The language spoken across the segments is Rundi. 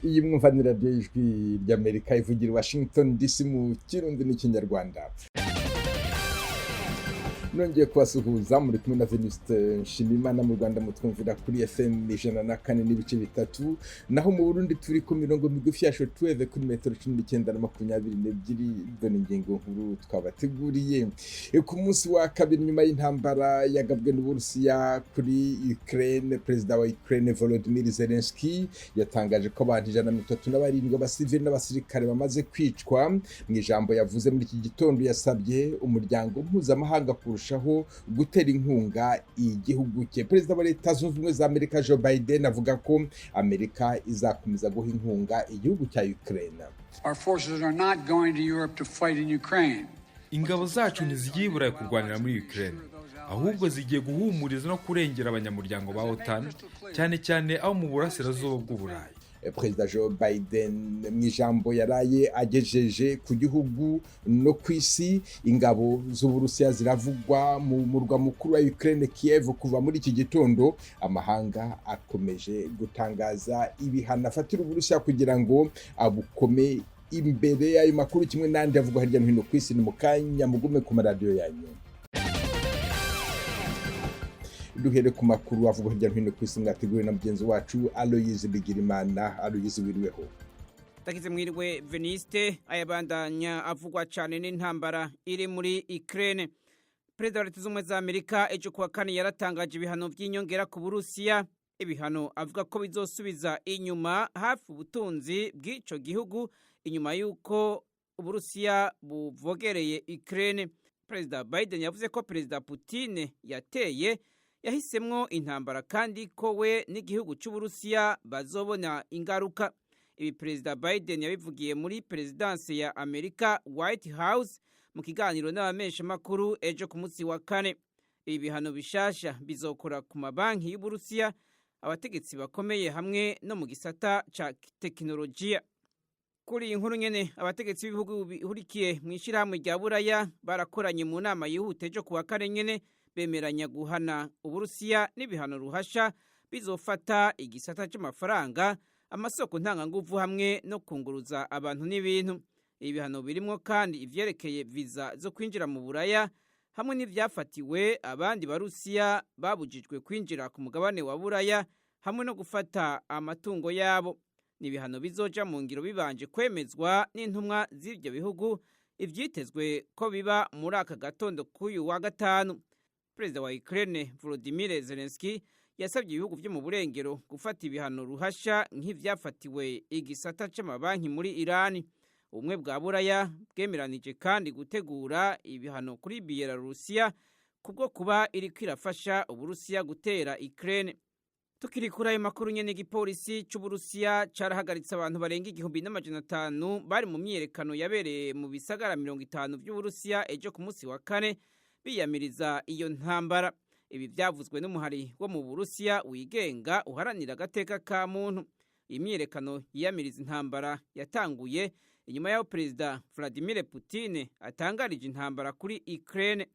Iyi mwumva ni radiyo Ijwi ry'Amerika ivugira i Washington DC mu Kirundi n'Ikinyarwanda. Nongeye kubasuhuza, muri kumwe na Venuste Nshimimana. Mu Rwanda mutwumvira kuri FM 104.3, naho mu Burundi turi ku mirongo migufi ya shortwave kuri metero 19 na 22. Dore ingingo nkuru twabateguriye. Ku munsi wa kabiri nyuma y'intambara yagabwe n'Uburusiya kuri Ukraine, perezida wa Ukraine Volodymyr Zelensky yatangaje ko abantu 137, abasivili n'abasirikare, bamaze kwicwa. Mu ijambo yavuze muri iki gitondo, yasabye umuryango mpuzamahanga kurushaho gutera inkunga igihugu cye. Perezida wa Leta Zunze Ubumwe za Amerika Joe Biden avuga ko Amerika izakomeza guha inkunga igihugu cya Ukraine. Our forces are not going to Europe to fight in Ukraine. Ingabo zacu ntizigiye i Burayi kurwanira muri Ukraine, ahubwo zigiye guhumuriza no kurengera abanyamuryango ba OTAN, cyane cyane abo mu burasirazuba bw'Uburayi. Perezida Joe Biden mu ijambo yaraye agejeje ku gihugu no ku isi. Ingabo z'Uburusiya ziravugwa mu murwa mukuru wa Ukraine, Kiev, kuva muri iki gitondo. Amahanga akomeje gutangaza ibihano afatira Uburusiya kugira ngo abukome imbere. Y'ayo makuru kimwe n'andi avugwa hirya no hino ku isi ni mu kanya, mugume ku maradiyo yanyu. Duhere ku makuru avugwa hirya no hino ku isi mwateguriwe na mugenzi wacu Aloyizi Bigirimana. Aloyizi, wiriweho? Takize mwiriwe, Veniste. Ayabandanya avugwa cyane n'intambara iri muri Ukraine. Perezida wa Leta z'Ubumwe za Amerika ejo kuwa kane yaratangaje ibihano by'inyongera ku Burusiya, ibihano avuga ko bizosubiza inyuma hafi ubutunzi bw'ico gihugu inyuma y'uko Uburusiya buvogereye Ukraine. Perezida Biden yavuze ko Perezida Putin yateye, yahisemwo intambara, kandi ko we n'igihugu cy'Uburusiya bazobona ingaruka. Ibi Perezida Biden yabivugiye muri perezidansi ya Amerika, White House, mu kiganiro n'abamenyeshamakuru ejo ku munsi wa kane. Ibi bihano bishasha bizokora ku mabanki y'Uburusiya, abategetsi bakomeye hamwe no mu gisata ca tekinolojiya. Kuri iyi nkuru nyene, abategetsi b'ibihugu bihurikiye mu ishyirahamwe rya Buraya barakoranye mu nama yihuta ejo kuwa kane nyene, bemeranya guhana Uburusiya n'ibihano ruhasha bizofata igisata c'amafaranga, amasoko ntanganguvu hamwe no kunguruza abantu n'ibintu. Ibi bihano birimwo kandi ivyerekeye viza zo kwinjira mu Buraya hamwe n'ivyafatiwe abandi Barusiya babujijwe kwinjira ku mugabane wa Buraya hamwe no gufata amatungo yabo. Ni ibihano bizoja mu ngiro bibanje kwemezwa n'intumwa z'ivyo bihugu, ivyitezwe ko biba muri aka gatondo k'uyu wa gatanu. Perezida wa Ukraine Volodymyr Zelensky yasabye ibihugu vyo mu burengero gufata ibihano ruhasha nk'ivyafatiwe igisata c'amabanki muri Irani. Ubumwe bwa Buraya bwemeranije kandi gutegura ibihano kuri Biyelarusiya kubwo kuba iriko irafasha Uburusiya gutera Ukraine. Tukiri kuri ayo makuru nyene, igipolisi c'Uburusiya carahagaritse abantu barenga 1500 bari mu myiyerekano yabereye mu bisagara 50 vy'Uburusiya ejo ku munsi wa kane, biyamiriza iyo ntambara. Ibi vyavuzwe n'umuhari wo mu Burusiya wigenga uharanira agateka ka muntu. Iyi myiyerekano yiyamiriza intambara yatanguye inyuma y'aho Perezida Vladimir Putin atangarije intambara kuri Ukraine.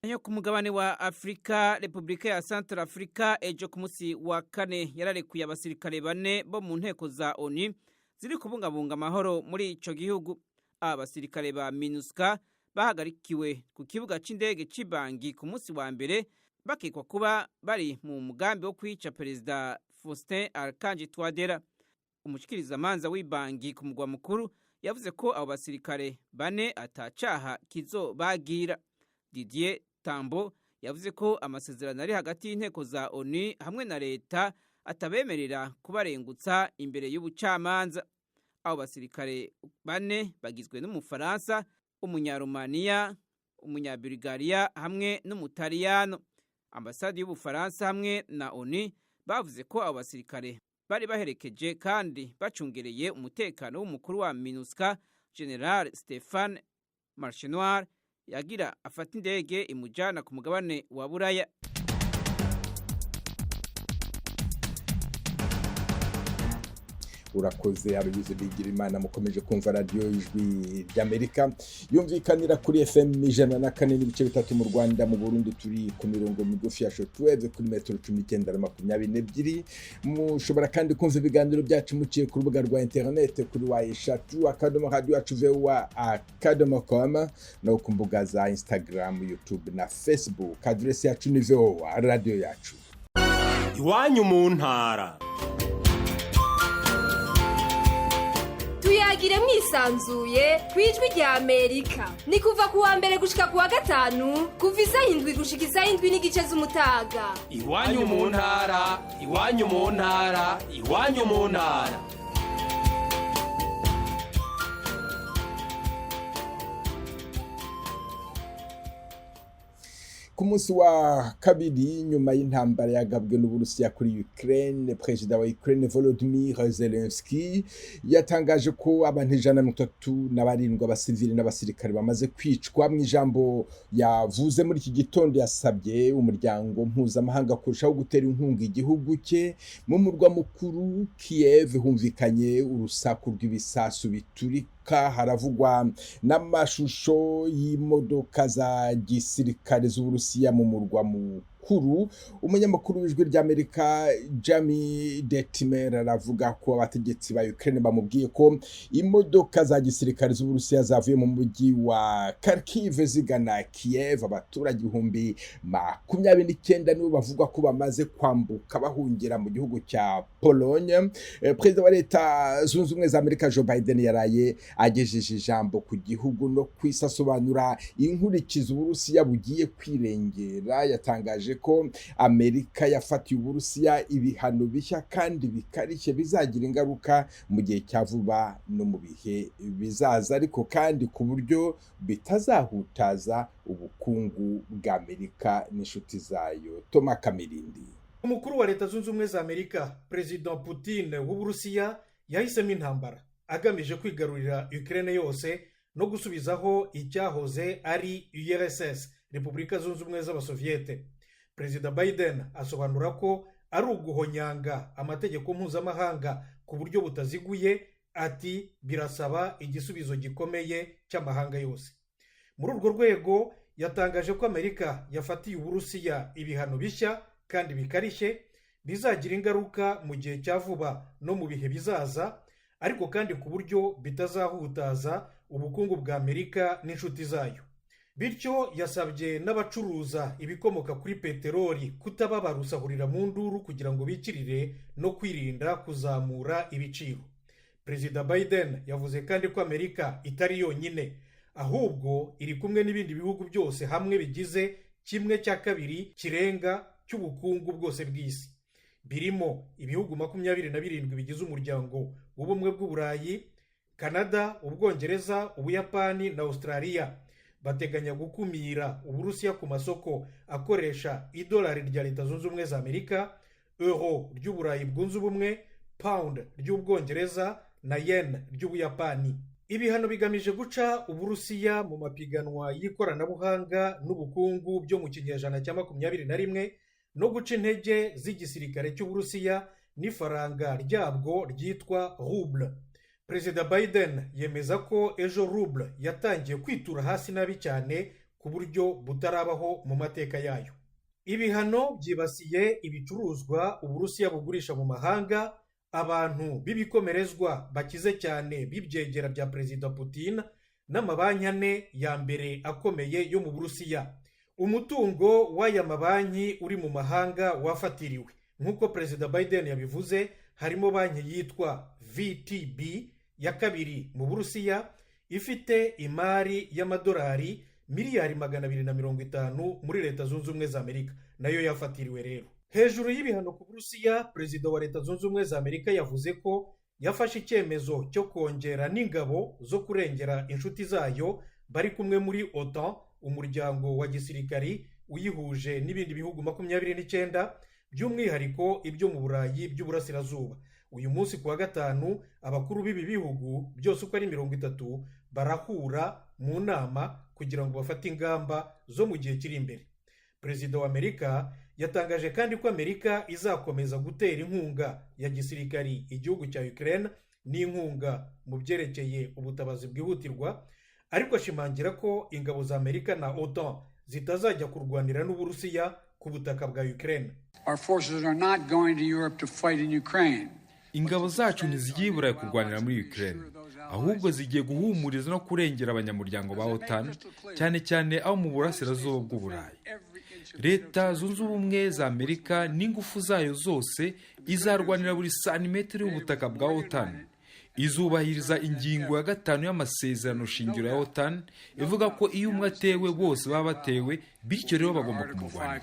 Yo ku mugabane wa Afurika, Repubulika ya Central Africa ejo ku munsi wa kane yararekuye abasirikare bane bo mu nteko za ONU ziri kubungabunga amahoro muri ico gihugu. Aba basirikare ba MINUSCA bahagarikiwe ku kibuga c'indege c'Ibangi ku munsi wa mbere, bakekwa kuba bari mu mugambi wo kwica Perezida Faustin Archange Touadera. Umushikirizamanza w'Ibangi ku mugwa mukuru yavuze ko abo basirikare bane atacaha kizobagira. Didier Tambo yavuze ko amasezerano ari hagati y'inteko za ONU hamwe na leta atabemerera kubarengutsa imbere y'ubucamanza. Abo basirikare bane bagizwe n'Umufaransa, Umunyarumaniya, Umunyabulgariya hamwe n'Umutaliyano. Ambasade y'Ubufaransa hamwe na ONU bavuze ko abo basirikare bari baherekeje kandi bacungereye umutekano w'umukuru wa MINUSCA, General Stephane Marchenoir, yagira afata indege imujana ku mugabane wa Buraya. Urakoze Aloyize Bigirimana. Mukomeje kumva Radiyo Ijwi ry'Amerika, yumvikanira kuri FM 104.3 mu Rwanda. Mu Burundi turi ku mirongo migufi ya shortwave kuri metero 19 na 22. Mushobora kandi kumva ibiganiro byacu muciye ku rubuga rwa interinete kuri w3.radioyacuvoa.com, no ku mbuga za Instagram, YouTube na Facebook. Aderesi yacu ni VOA Radiyo Yacu. Iwanyu mu ntara. Tuyagire mwisanzuye ku Ijwi rya Amerika. Ni kuva ku wa mbere gushika ku wa gatanu, kuva isaha 7 gushika isaha 7:30 z'umutaga. Iwanyu mu ntara, iwanyu mu ntara, iwanyu mu ntara. Ku munsi wa kabiri nyuma y'intambara yagabwe n'Uburusiya kuri Ukraine, perezida wa Ukraine Volodymyr Zelensky yatangaje ko abantu 137, abasivili n'abasirikare, bamaze kwicwa. Mu ijambo yavuze muri iki gitondo, yasabye umuryango mpuzamahanga kurushaho gutera inkunga igihugu cye. Mu murwa mukuru Kiev humvikanye urusaku rw'ibisasu biturika, haravugwa n'amashusho y'imodoka za gisirikare z'Uburusiya mu murwa mukuru. Umunyamakuru w'Ijwi ry'Amerika Jamie Detimer aravuga ko abategetsi ba Ukraine bamubwiye ko imodoka za gisirikare z'Uburusiya zavuye mu mujyi wa Kharkiv zigana Kiev. Abaturage 29,000 nibo bavugwa ko bamaze kwambuka bahungira mu gihugu cya Pologne. Perezida wa Leta Zunze Ubumwe za Amerika Joe Biden yaraye agejeje ijambo ku gihugu no ku isi, asobanura inkurikizi Uburusiya bugiye kwirengera. Yatangaje ko Amerika yafatiye Uburusiya ibihano bishya kandi bikarishye bizagira ingaruka mu gihe cya vuba no mu bihe bizaza, ariko kandi ku buryo bitazahutaza ubukungu bw'Amerika n'inshuti zayo. Toma Kamirindi. Umukuru wa Leta Zunze Ubumwe za Amerika, Perezida Putin w'Uburusiya, yahisemo intambara agamije kwigarurira Ukraine yose no gusubizaho icyahoze ari URSS, Repubulika Zunze Ubumwe z'Abasoviyete. Perezida Biden asobanura ko ari uguhonyanga amategeko mpuzamahanga ku buryo butaziguye. Ati: "Birasaba igisubizo gikomeye cy'amahanga yose." Muri urwo rwego yatangaje ko Amerika yafatiye Uburusiya ibihano bishya kandi bikarishye bizagira ingaruka mu gihe cya vuba no mu bihe bizaza, ariko kandi ku buryo bitazahutaza ubukungu bwa Amerika n'inshuti zayo. Bityo yasabye n'abacuruza ibikomoka kuri peteroli kutaba barusahurira mu nduru kugira ngo bikirire no kwirinda kuzamura ibiciro. Perezida Biden yavuze kandi ko Amerika itari yonyine, ahubwo iri kumwe n'ibindi bihugu byose hamwe bigize 1/2 kirenga cy'ubukungu bwose bw'isi, birimo ibihugu 27 bigize Umuryango w'Ubumwe bw'Uburayi, Kanada, Ubwongereza, Ubuyapani na Australia. Bateganya gukumira Uburusiya ku masoko akoresha idolari rya Leta Zunze Ubumwe za Amerika, euro ry'Uburayi bwunze Ubumwe, pound ry'Ubwongereza na yen ry'Ubuyapani. Ibihano bigamije guca Uburusiya mu mapiganwa y'ikoranabuhanga n'ubukungu byo mu kinyejana cya 21, no guca intege z'igisirikare cy'Uburusiya n'ifaranga ryabwo ryitwa ruble. Perezida Biden yemeza ko ejo ruble yatangiye kwitura hasi nabi cyane ku buryo butarabaho mu mateka yayo. Ibihano byibasiye ibicuruzwa Uburusiya bugurisha mu mahanga, abantu b'ibikomerezwa bakize cyane b'ibyegera bya Perezida Putin n'amabanki ane ya mbere akomeye yo mu Burusiya. Umutungo w'aya mabanki uri mu mahanga wafatiriwe, nk'uko Perezida Biden yabivuze. Harimo banki yitwa VTB, ya kabiri mu Burusiya, ifite imari y'amadolari miliyari 250 muri Leta Zunze Ubumwe za Amerika, nayo yafatiriwe rero. Hejuru y'ibihano ku Burusiya, Perezida wa Leta Zunze Ubumwe za Amerika yavuze ko yafashe icyemezo cyo kongera n'ingabo zo kurengera inshuti zayo bari kumwe muri OTAN, umuryango wa gisirikari uyihuje n'ibindi bihugu 29, by'umwihariko ibyo mu Burayi by'Uburasirazuba. Uyu munsi ku wa gatanu, abakuru b'ibi bihugu byose uko ari 30 barahura mu nama kugira ngo bafate ingamba zo mu gihe kiri imbere. Perezida wa Amerika yatangaje kandi ko Amerika izakomeza gutera inkunga ya gisirikari igihugu cya Ukraine. n'inkunga mu byerekeye ubutabazi bwihutirwa, ariko ashimangira ko ingabo za Amerika na OTAN zitazajya kurwanira n'Uburusiya ku butaka bwa Ukraine. Our forces are not going to Europe to fight in Ukraine. Ingabo zacu ntizigiye i Burayi kurwanira muri Ukraine, ahubwo zigiye guhumuriza no kurengera abanyamuryango ba OTAN, cyane cyane abo mu burasirazuba bw'Uburayi. Leta Zunze Ubumwe za Amerika n'ingufu zayo zose izarwanira buri santimetero y'ubutaka bwa OTAN. Izubahiriza ingingo ya 5 y'amasezerano shingiro ya OTAN ivuga ko iyo umwe atewe bose baba batewe, bityo rero bagomba kumurwanira.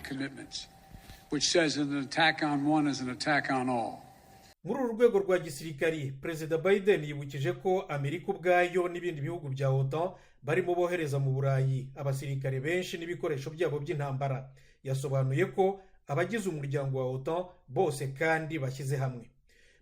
Muri uru rwego rwa gisirikari, Perezida Biden yibukije ko Amerika ubwayo n'ibindi bihugu bya OTAN barimo bohereza mu Burayi abasirikare benshi n'ibikoresho byabo by'intambara. Yasobanuye ko abagize umuryango wa OTAN bose kandi bashyize hamwe.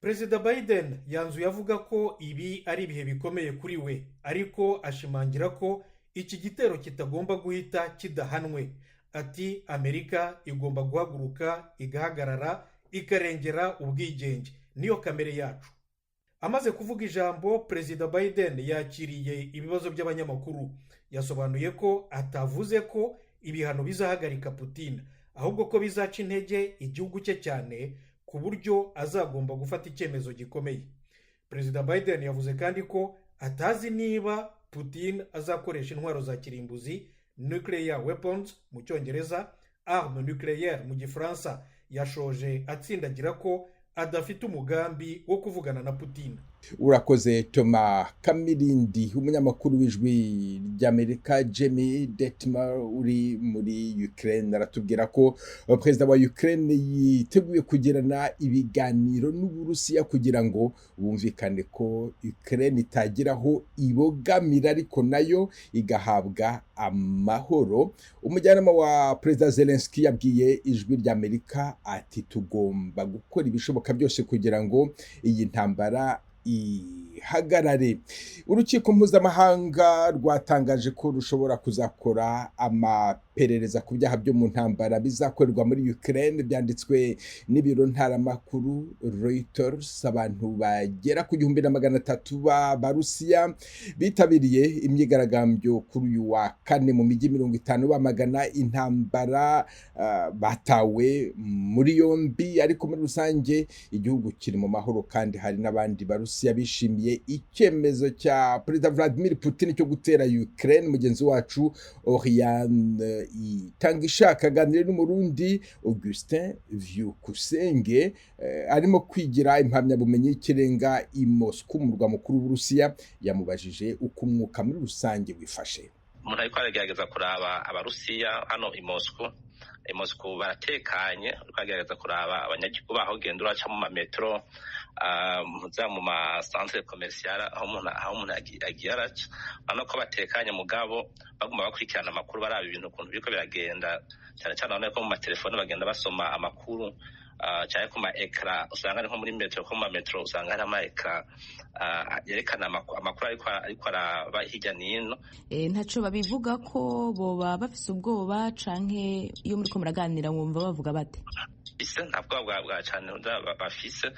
Perezida Biden yanzuye avuga ko ibi ari ibihe bikomeye kuri we, ariko ashimangira ko iki gitero kitagomba guhita kidahanwe. Ati Amerika igomba guhaguruka igahagarara ikarengera ubwigenge, niyo kamere yacu. Amaze kuvuga ijambo, Perezida Biden yakiriye ibibazo by'abanyamakuru. Yasobanuye ko atavuze ko ibihano bizahagarika Putin, ahubwo ko bizaca intege igihugu cye cyane ku buryo azagomba gufata icyemezo gikomeye. Perezida Biden yavuze kandi ko atazi niba Putin azakoresha intwaro za kirimbuzi, nuclear weapons mu cyongereza, arme nucléaire mu gifaransa. Yashoje atsindagira ko adafite umugambi wo kuvugana na Putin. Urakoze Toma Kamirindi. Umunyamakuru w'Ijwi ry'Amerika Jamie Detmer uri muri Ukraine aratubwira ko perezida wa Ukraine yiteguye kugirana ibiganiro n'Uburusiya kugira ngo bumvikane ko Ukraine itagiraho ibogamira, ariko nayo igahabwa amahoro. Umujyanama wa Perezida Zelensky yabwiye Ijwi ry'Amerika ati tugomba gukora ibishoboka byose kugira ngo iyi ntambara ihagarare. Urukiko mpuzamahanga rwatangaje ko rushobora kuzakora amaperereza ku byaha byo mu ntambara bizakorerwa muri Ukraine, byanditswe n'ibiro ntaramakuru Reuters. Abantu bagera ku 1300 b'Abarusiya bitabiriye imyigaragambyo kuri uyu wa kane mu mijyi 50 bamagana intambara, batawe muri yombi, ariko muri rusange igihugu kiri mu mahoro, kandi hari n'abandi Barusiya bishimiye icyemezo cya Perezida Vladimir Putin cyo gutera Ukraine. Mugenzi wacu Oriane Itangishaka aganira n'Umurundi Augustin Vyukusenge, arimo kwigira impamyabumenyi y'ikirenga i Moscow, umurwa mukuru w'Uburusiya. Yamubajije uko umwuka muri rusange wifashe. Umuntu ariko aragerageza kuraba Abarusiya hano i Moscow. I Moscow baratekanye, ariko aragerageza kuraba abanyagihugu baho, ugenda uraca mu mametro, muza mu masantere komerisiyare aho umuntu agiye araca, urabona ko batekanye, mugabo baguma bakurikirana amakuru, baraba ibintu ukuntu biriko biragenda, cyane cyane urabona ko mu matelefone bagenda basoma amakuru, cyane ku ma ekara usanga ari nko muri metro, ko mu mametro usanga hari ama ekara yerekana amakuru ariko araba hirya n'ino. Ntaco babivuga ko boba bafise ubwoba, canke iyo muriko muraganira mwumva bavuga bate? Ise nta bwoba bwa cane bafise,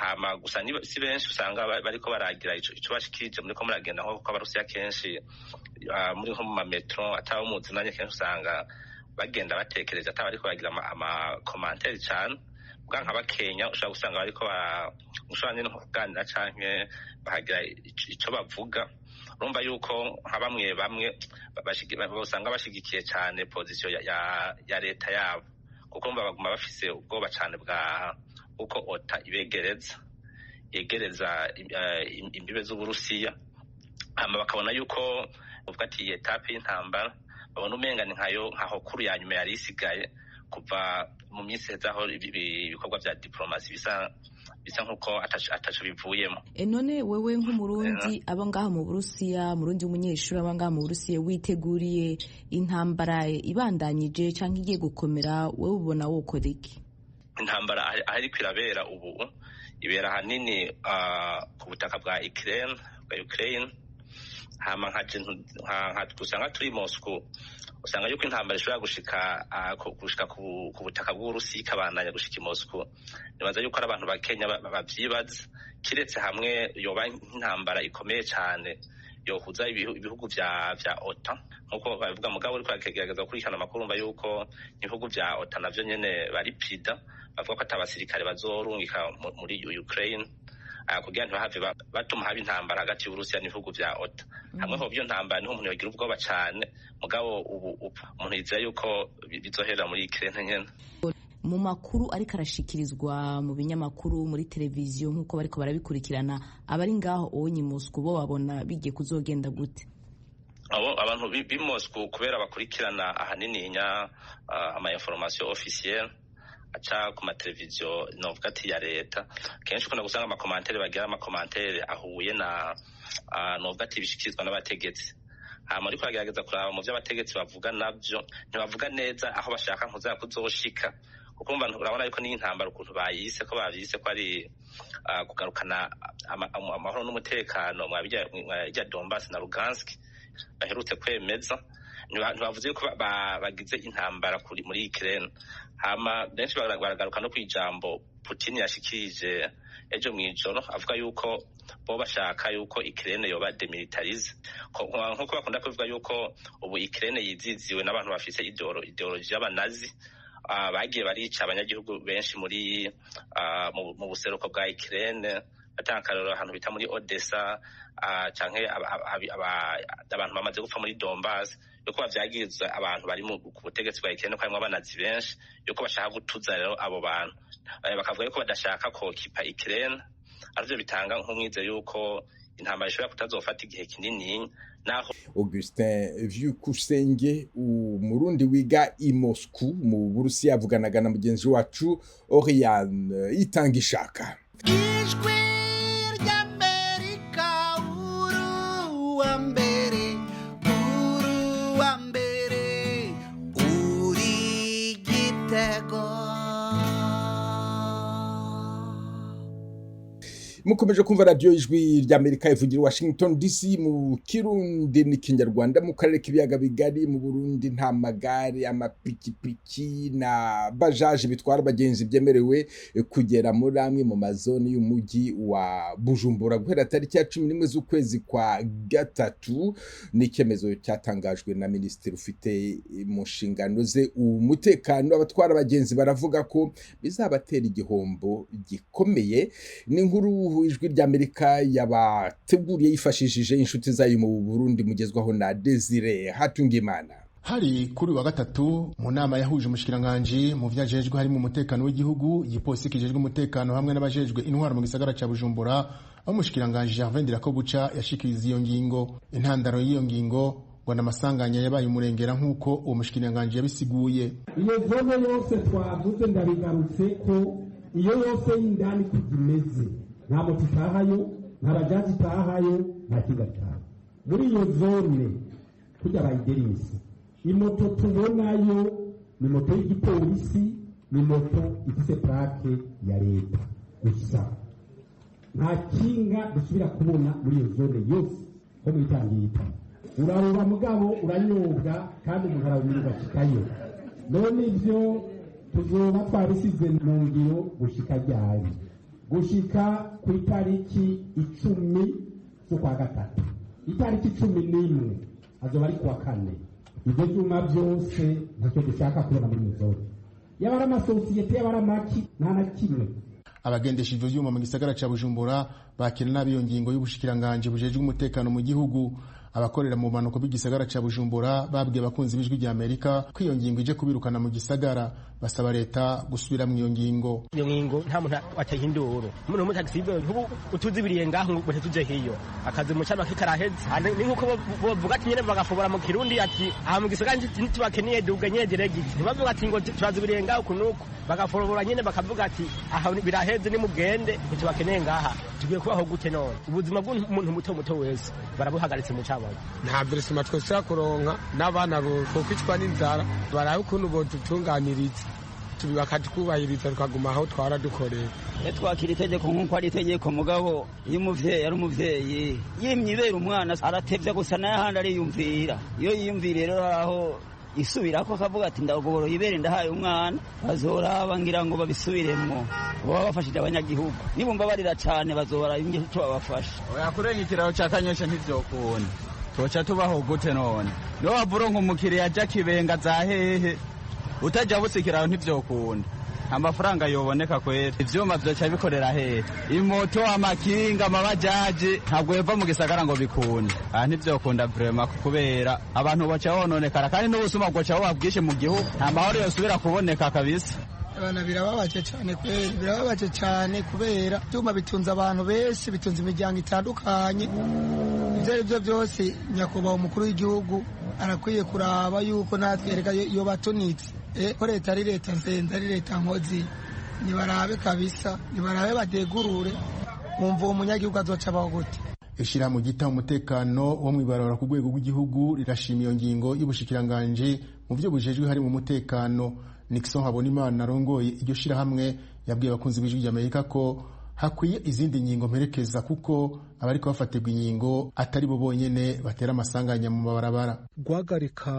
hama gusa si benshi usanga bariko baragira ico bashikirije. Muriko muragenda nko kuko Abarusiya kenshi muri nko mu mametro ataba muzinanye, kenshi usanga bagenda batekereje ataba ariko bagira amakomantere cane. Bwa nka bakenya ushobora gusanga bariko ushobora nyene nko kuganira canke bakagira ico bavuga. Urumva yuko nka bamwe bamwe usanga bashigikiye cane pozisiyo ya leta yabo, kuko urumva baguma bafise ubwoba cane bwa uko OTA ibegereza yegereza imbibe z'Uburusiya, hama bakabona yuko uvuga ati iyi etape y'intambara babona umenga ni nkayo nkaho kuru ya nyuma yari isigaye kuva mu minsi iheze, aho ibikorwa vya diplomasi bisa nkuko ataco bivuyemo. None wewe nk'Umurundi abo ngaho mu Burusiya, Murundi w'umunyeshuri abo ngaho mu Burusiya, witeguriye intambara ibandanyije canke igiye gukomera, wewe ubona wokora iki? Intambara aho iriko irabera ubu ibera ahanini ku butaka bwa Ukraine, Hama nka usanga turi Moscow, usanga yuko intambara ishobora gushika ku butaka bw'Uburusiya, ikabandanya gushika i Moscow. Nibaza yuko ari abantu bakenya bavyibaza, kiretse hamwe yoba nk'intambara ikomeye cane yohuza ibihugu vya OTAN nkuko babivuga. Mugabo uriko uragerageza gukurikirana amakuru, urumva yuko ibihugu vya OTAN navyo nyene bari prida, bavuga ko ata basirikare bazorungika muri Ukraine kugira ntibahave batuma haba intambara hagati y'Uburusiya n'ibihugu vya OTAN. Hamwe hoba iyo ntambara, niho umuntu yogira ubwoba cane. Mugabo ubu umuntu yizera yuko bizoherera muri Ukraine nyene. Mu makuru ariko arashikirizwa mu binyamakuru, muri televiziyo, nk'uko bariko barabikurikirana, abari ngaho onye Moscow bo babona bigiye kuzogenda gute? Abo abantu b'i Moscow, kubera bakurikirana ahanini nya ama information officielle aca ku mateleviziyo, novuga ati ya leta, kenshi ukunda gusanga ama commentaires bagira, ama commentaires ahuye na novuga ati bishikirizwa n'abategetsi. Hama ariko bagerageza kuraba mu vyo abategetsi bavuga, navyo ntibavuga neza aho bashaka nkuza kuzoshika, kuko urabona yuko n'iyi ntambara ukuntu bayise, ko bavyise ko ari kugarukana amahoro n'umutekano mwabirya Donbass na Lugansk baherutse kwemeza. Ntibavuze yuko bagize intambara muri Ukraine. Hama benshi baragaruka no kwijambo Putin yashikirije ejo mw'ijoro, avuga yuko bo bashaka yuko Ukraine yoba démilitarisée, nkuko bakunda kubivuga yuko ubu Ukraine yiziziwe n'abantu bafise idéologie y'abanazi, bagiye barica abanyagihugu benshi muri mu buseruko bwa Ukraine. Batanga akarorero ahantu bita muri Odessa, canke abantu bamaze gupfa muri Donbass, yuko bavyagiriza abantu bari ku butegetsi bwa Ukraine ko harimwo abanazi benshi, yuko bashaka gutuza rero abo bantu. Bakavuga yuko badashaka k'occupa Ukraine, arivyo bitanga nk'umwizero yuko intambara ishobora kutazofata igihe kinini naho. Augustin Vyukusenge, umurundi wiga i Moscou mu Burusiya, avuganaga na mugenzi wacu Oriane Itangishaka. Ijwi ry'Amerika, uruwa mbere, uruwa mbere, uri igitego. Mukomeje kumva radiyo Ijwi ry'Amerika ivugira Washington DC mu Kirundi n'iKinyarwanda mu karere k'ibiyaga bigari. Mu Burundi nta magare, amapikipiki na bajaje bitwara abagenzi byemerewe kugera muri amwe mu mazone y'umujyi wa Bujumbura guhera tariki ya 11 z'ukwezi kwa gatatu. Ni icyemezo cyatangajwe na minisitiri ufite mu nshingano ze umutekano. Abatwara abagenzi baravuga ko bizabatera igihombo gikomeye. Ni inkuru Ijwi ry'Amerika yabateguriye yifashishije inshuti zayo mu Burundi, mugezwaho na Desire Hatungimana. Hari kuri wa gatatu mu nama yahuje umushikiranganji mu vyajejwe harimo umutekano w'igihugu, igipolisi kijejwe umutekano hamwe n'abajejwe intwaro mu gisagara ca Bujumbura, aho umushikiranganji Gervais Ndirakobuca yashikiriza iyo ngingo. Intandaro y'iyo ngingo ngo n'amasanganya yabaye umurengera, nk'uko uwo mushikiranganji yabisiguye. Iyo zone yose twavuze, ndabigarutse ko iyo yose y'indani kugimeze, nta moto itahayo, nta bajaji itahayo, nta kinga gitaha muri iyo zone. Kurya bayiderise, imoto tubonayo ni moto y'igipolisi, ni moto ifise plaque ya leta gusa. Nta kinga dusubira kubona muri iyo zone yose ho mwitangiyita. Urarura mugabo uranyobwa, kandi umuntu arabumira ugashikayo. None ivyo tuzoba twabisize mu ngiro gushika ryari? Gushika ku itariki 10 z'ukwa gatatu. Itariki 11 azoba ari kuwa kane. Ibyo byuma byose ntacyo dushaka kubona muri iyo zone, yaba ari amasosiyete, yaba ari amaki, nta na kimwe. Abagendesha ivyo vyuma mu gisagara ca Bujumbura bakira nabi iyo ngingo y'ubushikiranganji bujejwe umutekano mu gihugu. Abakorera mu bumanuko bw'igisagara ca Bujumbura babwiye abakunzi b'Ijwi rya Amerika ko iyo ngingo ije kubirukana mu gisagara, basaba leta gusubira mu iyo ngingo. Iyo ngingo nta muntu atahindura, umuntu w'umutaxi nkubu utuzibiriye ngaho ngo tuje hiyo, akazi mu cyama kikaraheze. Ni nkuko bovuga ati nyene bagafobora mu Kirundi ati aha mu gisagara ntitubakeniye, duga nyene diregiti. Ntibavuga ati ngo turazibiriye ngaho kunuko, bagaforobora nyene bakavuga ati aha biraheze, nimugende, ntitubakeneye ngaha. Tugiye kubaho gute none? Ubuzima bw'umuntu muto muto wese barabuhagaritse mu cyama. Nta verisima twese kuronka, n'abana bokwicwa n'inzara. Barabe ukuntu bodutunganiriza. Bakatwubahiriza tukaguma aho twara dukorera. Twakira itegeko nk'uko ari itegeko, mugabo iyo umuvyeyi ari umuvyeyi yimye ibera umwana aratevya gusa, nayo ahandi ariyumvira. Iyo yiyumviriye rero aho isubirako akavuga ati ndagoboro ibere ndahaye umwana, bazoraba ngira ngo babisubiremwo, baba bafashije abanyagihugu. Nibumva barira cane bazora ico babafasha. Oya, kurenga ikiraro ca Kanyosha ntivyokunda, toca tubaho gute none? Niho wavuronka umukiriya aja Kibenga za hehe, utaja butse ikiraro ntivyokunda. Amafaranga yoboneka kwera, ivyuma vyoca bikorera hehe? Imoto, amakinga, amabajaji ntabwo yova mu gisagara ngo bikunde. Aha ntivyokunda vraiment, kubera abantu baca bononekara, kandi n'ubusuma bwoca buba bwinshi mu gihugu, nta mahoro yosubira kuboneka kabisa. Abana birababaje cyane kweri, birababaje cyane kubera ibyuma bitunze abantu benshi, bitunze imiryango itandukanye. Ibyo ari byo byose, nyakubahwa umukuru w'igihugu arakwiye kuraba yuko natwe erega iyo batunitse ko leta ari leta nzenze, ari leta nkozi. Nibarabe kabisa, nibarabe badegurure, wumva uwo munyagihugu azoca abaho gute? Ishyirahamwe ryita umutekano wo mw'ibarabara ku rwego rw'igihugu rirashima iyo ngingo y'ubushikiranganji mu byo bujejwe harimo umutekano. Nixon Habonimana arongoye iryo shirahamwe yabwiye abakunzi b'Ijwi ry'Amerika ko hakwiye izindi ngingo mperekeza, kuko abariko bafatirwa ingingo atari bo bonyene batera amasanganya mu mabarabara. Guhagarika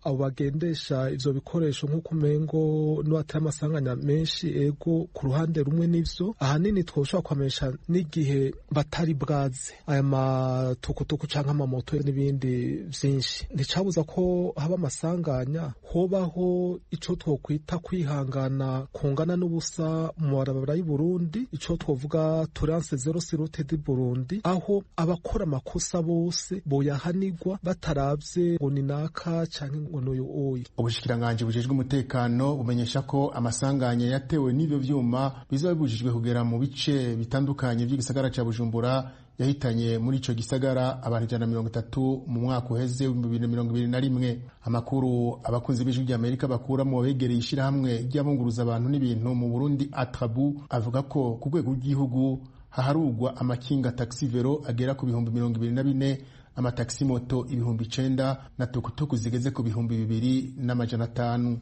abo bagendesha ivyo bikoresho nk'uko umengo n'ubatera amasanganya menshi, ego, ku ruhande rumwe n'ivyo, ahanini twoshobora kwamesha n'igihe batari bwaze aya matukutuku canke amamoto n'ibindi vyinshi, nticabuza ko haba amasanganya. Hobaho ico twokwita kwihangana kungana n'ubusa mu mabarabara y'u Burundi, ico twovuga tolérance zéro sur route du Burundi, aho abakora amakosa bose boyahanirwa bataravye ngo ni naka canke ngo n'uyu oya. Ubushikiranganji bujejwe umutekano bumenyesha ko amasanganya yatewe n'ivyo vyuma bizaba bibujijwe kugera mu bice bitandukanye vy'igisagara ca Bujumbura yahitanye muri ico gisagara abantu 130 mu mwaka uheze 2021. Amakuru abakunzi b'Ijwi ry'Amerika bakura mu babegereye ishirahamwe ry'abunguruza abantu n'ibintu mu Burundi Atrabu avuga ko ku rwego rw'igihugu haharugwa amakinga taxi vero agera ku 24,000, amataxi moto 9,000 na tukutuku zigeze ku 2,500.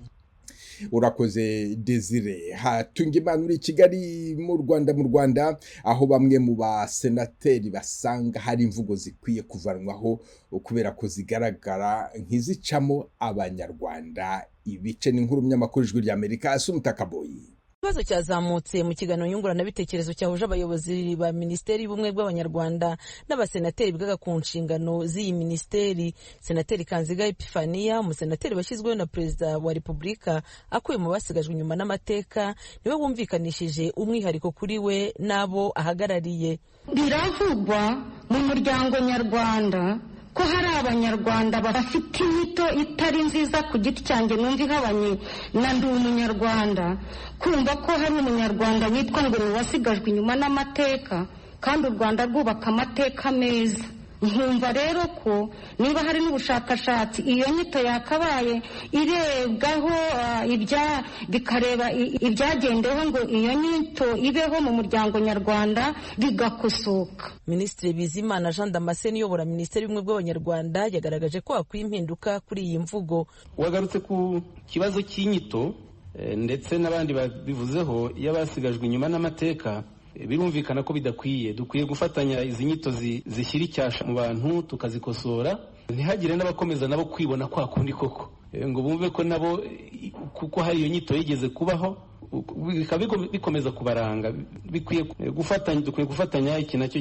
Urakoze Desire Hatungimana uri Kigali mu Rwanda. Mu Rwanda aho bamwe mu basenateri basanga hari imvugo zikwiye kuvanwaho kubera ko zigaragara nk'izicamo Abanyarwanda ibice. N'inkuru munyamakuru Ijwi ry'Amerika Asumta Kaboyi. Ikibazo cyazamutse mu kiganiro nyunguranabitekerezo cyahuje abayobozi ba Minisiteri y'Ubumwe bw'Abanyarwanda n'abasenateri bigaga ku nshingano z'iyi minisiteri. Senateri Kanziga Epifania, umusenateri washyizweho na Perezida wa Repubulika akuye mu basigajwe inyuma n'amateka, niwe wumvikanishije umwihariko kuri we n'abo ahagarariye. Biravugwa mu muryango nyarwanda ko hari Abanyarwanda bafite inyito itari nziza. Ku giti cyanjye numva ihabanye na ndi umunyarwanda, kumva ko hari umunyarwanda witwa ngo ni uwasigajwe inyuma n'amateka, kandi u Rwanda rwubaka amateka meza. Nkumva rero ko niba hari n'ubushakashatsi, iyo nyito yakabaye irebwaho, bikareba ibyagendeho ngo iyo nyito ibeho mu muryango nyarwanda, bigakosoka. Minisitiri Bizimana Jean Damascene uyobora Minisiteri y'Ubumwe bw'Abanyarwanda yagaragaje ko hakwiye impinduka kuri iyi mvugo. Wagarutse ku kibazo cy'inyito, ndetse n'abandi babivuzeho, y'abasigajwe inyuma n'amateka. Birumvikana ko bidakwiye. Dukwiye gufatanya izi nyito zishyira icyasha mu bantu tukazikosora, ntihagire n'abakomeza nabo kwibona kwa kundi koko ngo bumve ko nabo kuko hari iyo nyito yigeze kubaho bikaba bikomeza kubaranga. Bikwiye gufatanya, dukwiye gufatanya iki nacyo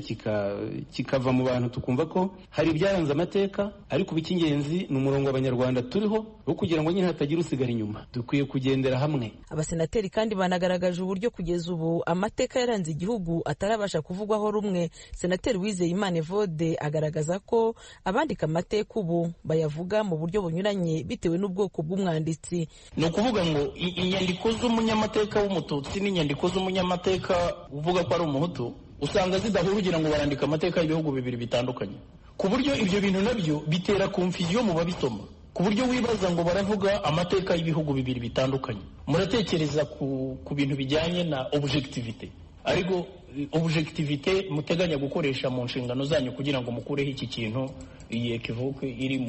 kikava mu bantu, tukumva ko hari ibyaranze amateka, ariko icy'ingenzi ni umurongo Abanyarwanda turiho wo kugira ngo nyine hatagira usigara inyuma. Dukwiye kugendera hamwe. Abasenateri kandi banagaragaje uburyo kugeza ubu amateka yaranze igihugu atarabasha kuvugwaho rumwe. Senateri Uwizeyimana Evode agaragaza ko abandika amateka ubu bayavuga mu buryo bunyuranye bitewe n'ubwoko bw'umwanditsi. Ni ukuvuga ngo inyandiko z'umunyamateka w'Umututsi n'inyandiko z'umunyamateka uvuga ko ari Umuhutu usanga zidahura, ugira ngo barandika amateka y'ibihugu bibiri bitandukanye, ku buryo ibyo bintu nabyo bitera confusion mu babisoma, ku buryo wibaza ngo baravuga amateka y'ibihugu bibiri bitandukanye. Muratekereza ku bintu bijyanye na objectivité, ariko objectivité muteganya gukoresha mu nshingano zanyu kugira ngo mukureho iki kintu, iyi équivoque iri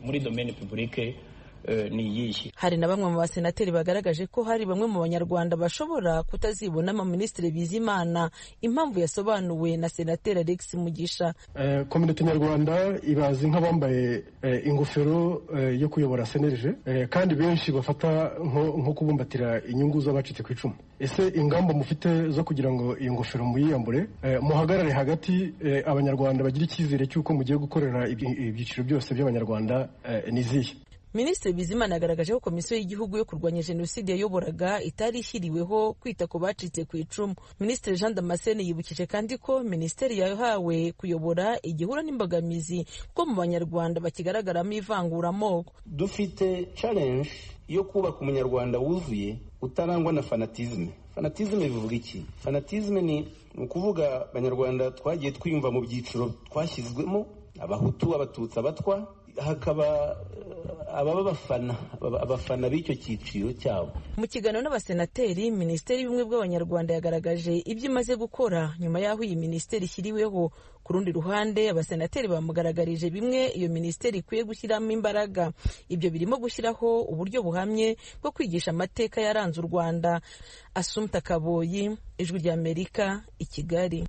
muri domaine publique. Ni iyihe? Hari na bamwe mu basenateri bagaragaje ko hari bamwe mu Banyarwanda bashobora kutazibonamo Minisitiri Bizimana, impamvu yasobanuwe na Senateri Alex Mugisha. Communauté nyarwanda ibazi nk'abambaye ingofero yo kuyobora CNLG, kandi benshi bafata nko kubumbatira inyungu z'abacitse ku icumu. Ese ingamba mufite zo kugira ngo iyo ngofero muyiyambure, muhagarare hagati, Abanyarwanda bagira icyizere cy'uko mugiye gukorera ibyiciro byose by'Abanyarwanda, ni izihe? Minisitiri Bizimana yagaragaje ko Komisiyo y'Igihugu yo Kurwanya Jenoside yayoboraga itari ishyiriweho kwita ku bacitse ku icumu. Minisitiri Jean Damascene yibukije kandi ko minisiteri yahawe kuyobora igihura n'imbogamizi kuko mu Banyarwanda bakigaragaramo ivanguramoko. Dufite challenge yo kubaka umunyarwanda wuzuye utarangwa na fanatisme. Fanatisme bivuga iki? Fanatisme ni ukuvuga Abanyarwanda twagiye twiyumva mu byiciro twashyizwemo: Abahutu, Abatutsi, Abatwa, hakaba ababa abafana b'icyo cyiciro cyabo. Mu kiganiro n'abasenateri, Minisiteri y'Ubumwe bw'Abanyarwanda yagaragaje ibyo imaze gukora nyuma y'aho iyi minisiteri ishyiriweho. Ku rundi ruhande, abasenateri bamugaragarije bimwe iyo minisiteri ikwiye gushyiramo imbaraga. Ibyo birimo gushyiraho uburyo buhamye bwo kwigisha amateka yaranze u Rwanda. Asumta Kaboyi, Ijwi ry'Amerika, i Kigali.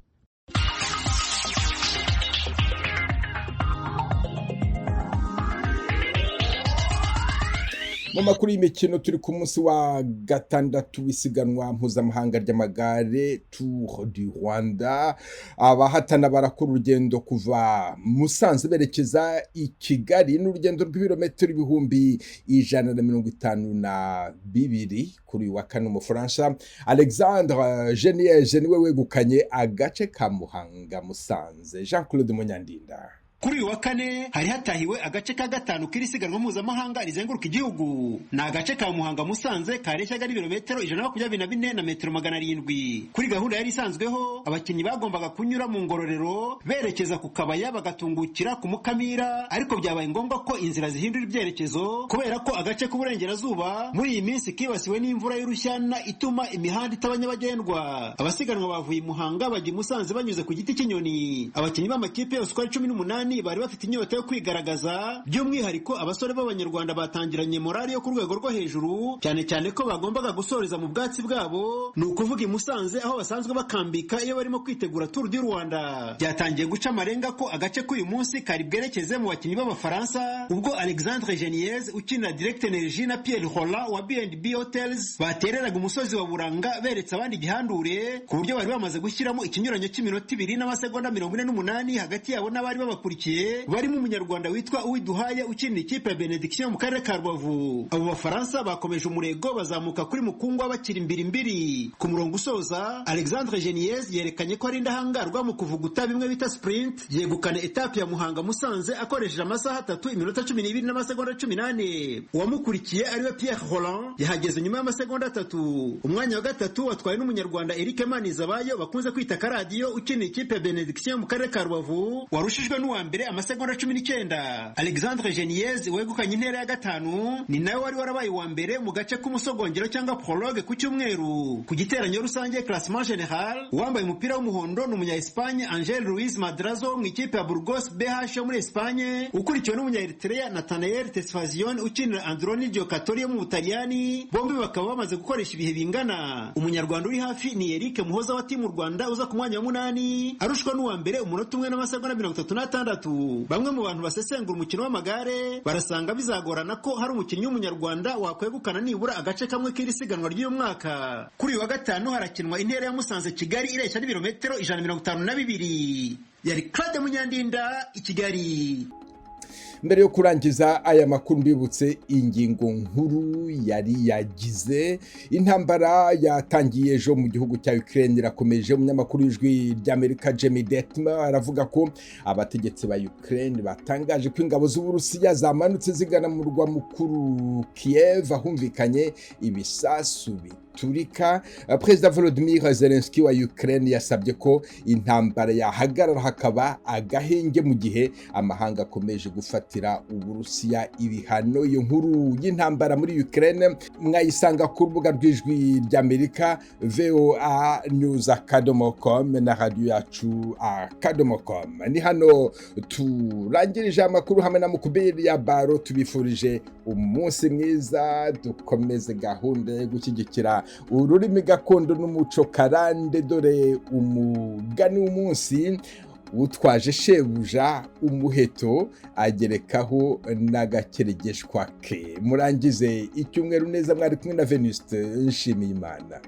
Mu makuru y'imikino, turi ku munsi wa gatandatu w'isiganwa mpuzamahanga ry'amagare, Tour du Rwanda. Abahatana barakora urugendo kuva Musanze berekeza i Kigali, n'urugendo rw'ibirometero 152,000. Kuri uyu wa kane, Umufaransa Alexandre Geniez niwe wegukanye agace ka Muhanga Musanze. Jean Claude Munyandinda. Kuri uyu wa kane hari hatahiwe agace ka gatanu k'iri siganwa mpuzamahanga rizenguruka igihugu. Ni agace ka Muhanga Musanze kareshyaga n'ibirometero 124 na metero 700. Kuri gahunda yari isanzweho, abakinnyi bagombaga kunyura mu Ngororero berekeza ku Kabaya, bagatungukira ku Mukamira, ariko byabaye ngombwa ko inzira zihindura ibyerekezo kubera ko agace k'uburengerazuba muri iyi minsi kibasiwe n'imvura y'urushyana ituma imihanda itaba nyabagendwa. Abasiganwa bavuye i Muhanga bajya i Musanze banyuze ku Giti cy'Inyoni. Abakinnyi b'amakipe yose uko ari 18 bari bafite inyota yo kwigaragaza, by'umwihariko abasore b'Abanyarwanda batangiranye morali yo ku rwego rwo hejuru, cyane cyane ko bagombaga gusoreza mu bwatsi bwabo, ni ukuvuga i Musanze aho basanzwe bakambika iyo barimo kwitegura Tour du Rwanda. Byatangiye guca amarenga ko agace k'uyu munsi kari bwerekeze mu bakinnyi b'Abafaransa, ubwo Alexandre Geniez ukinira Direct Energie na Pierre Rolland wa B&B Hotels batereraga umusozi wa Buranga beretse abandi igihandure, ku buryo bari bamaze gushyiramo ikinyuranyo cy'iminota 2 n'amasegonda 48 hagati yabo n'abari babakurikiye, barimo Umunyarwanda witwa Uwiduhaye ukinira ikipe ya Benediction mu karere ka Rubavu. Abo Bafaransa bakomeje umurego bazamuka kuri Mukungwa bakiri imbiri mbiri. Ku murongo usoza, Alexandre Geniez yerekanye ko ari indahangarwa mu kuvuguta, bimwe bita sprint, yegukana etape ya Muhanga Musanze akoresheje amasaha 3 iminota 12 n'amasegonda 14. Uwamukurikiye ariwe Pierre Rolland yahageze nyuma y'amasegonda 3. Umwanya wa gatatu watwawe n'Umunyarwanda Eric Manizabayo bakunze kwita Karadiyo ukinira ikipe ya Benediction mu karere ka Rubavu, warushijwe n'uwa mbere amasegonda 19. Alexandre Geniez wegukanye intera ya gatanu ni nawe wari warabaye uwa mbere mu gace k'umusogongero cyangwa prologue ku cyumweru. Ku giteranyo rusange, classement general, uwambaye umupira w'umuhondo ni umunya Espagne Angel Ruiz Madrazo mu ikipe ya Burgos BH yo muri Espagne, ukurikiwe n'umunya Eritrea Nathanael Tesfazion ukinira Androni Giocattoli yo mu Butaliyani, bombi bakaba bamaze gukoresha ibihe bingana. Umunyarwanda uri hafi ni Eric Muhoza wa Team Rwanda uza ku mwanya wa munani, arushwa n'uwa mbere umunota 1 n'amasegonda 36. Bamwe mu bantu basesengura umukino w'amagare barasanga bizagorana ko hari umukinnyi w'Umunyarwanda wakwegukana nibura agace kamwe k'iri siganwa ry'uyu mwaka. Kuri uyu wa gatanu harakinwa intera ya Musanze Kigali ireshya n'ibirometero 152. Yari Claude Munyandinda i Kigali. Mbere yo kurangiza aya makuru, mbibutse ingingo nkuru yari yagize: intambara yatangiye ejo mu gihugu cya Ukraine irakomeje. Umunyamakuru w'Ijwi ry'Amerika Jamie Detmer aravuga ko abategetsi ba Ukraine batangaje ko ingabo z'Uburusiya zamanutse zigana mu murwa mukuru Kiev, ahumvikanye ibisasu. gaturika. Perezida Volodymyr Zelensky wa Ukraine yasabye ko intambara yahagarara hakaba agahenge mu gihe amahanga akomeje gufatira Uburusiya ibihano. Iyo nkuru y'intambara muri Ukraine mwayisanga ku rubuga rw'Ijwi ry'Amerika, voanews.com, na radiyo yacu.com. Ni hano turangirije amakuru hamwe na Mukubiri ya Baro. Tubifurije umunsi mwiza. Dukomeze gahunda yo gushyigikira ururimi gakondo n'umuco karande. Dore umugani w'umunsi: utwaje shebuja umuheto agerekaho n'agakeregeshwa ke. Murangize icyumweru neza. Mwari kumwe na Venuste Nshimiyimana.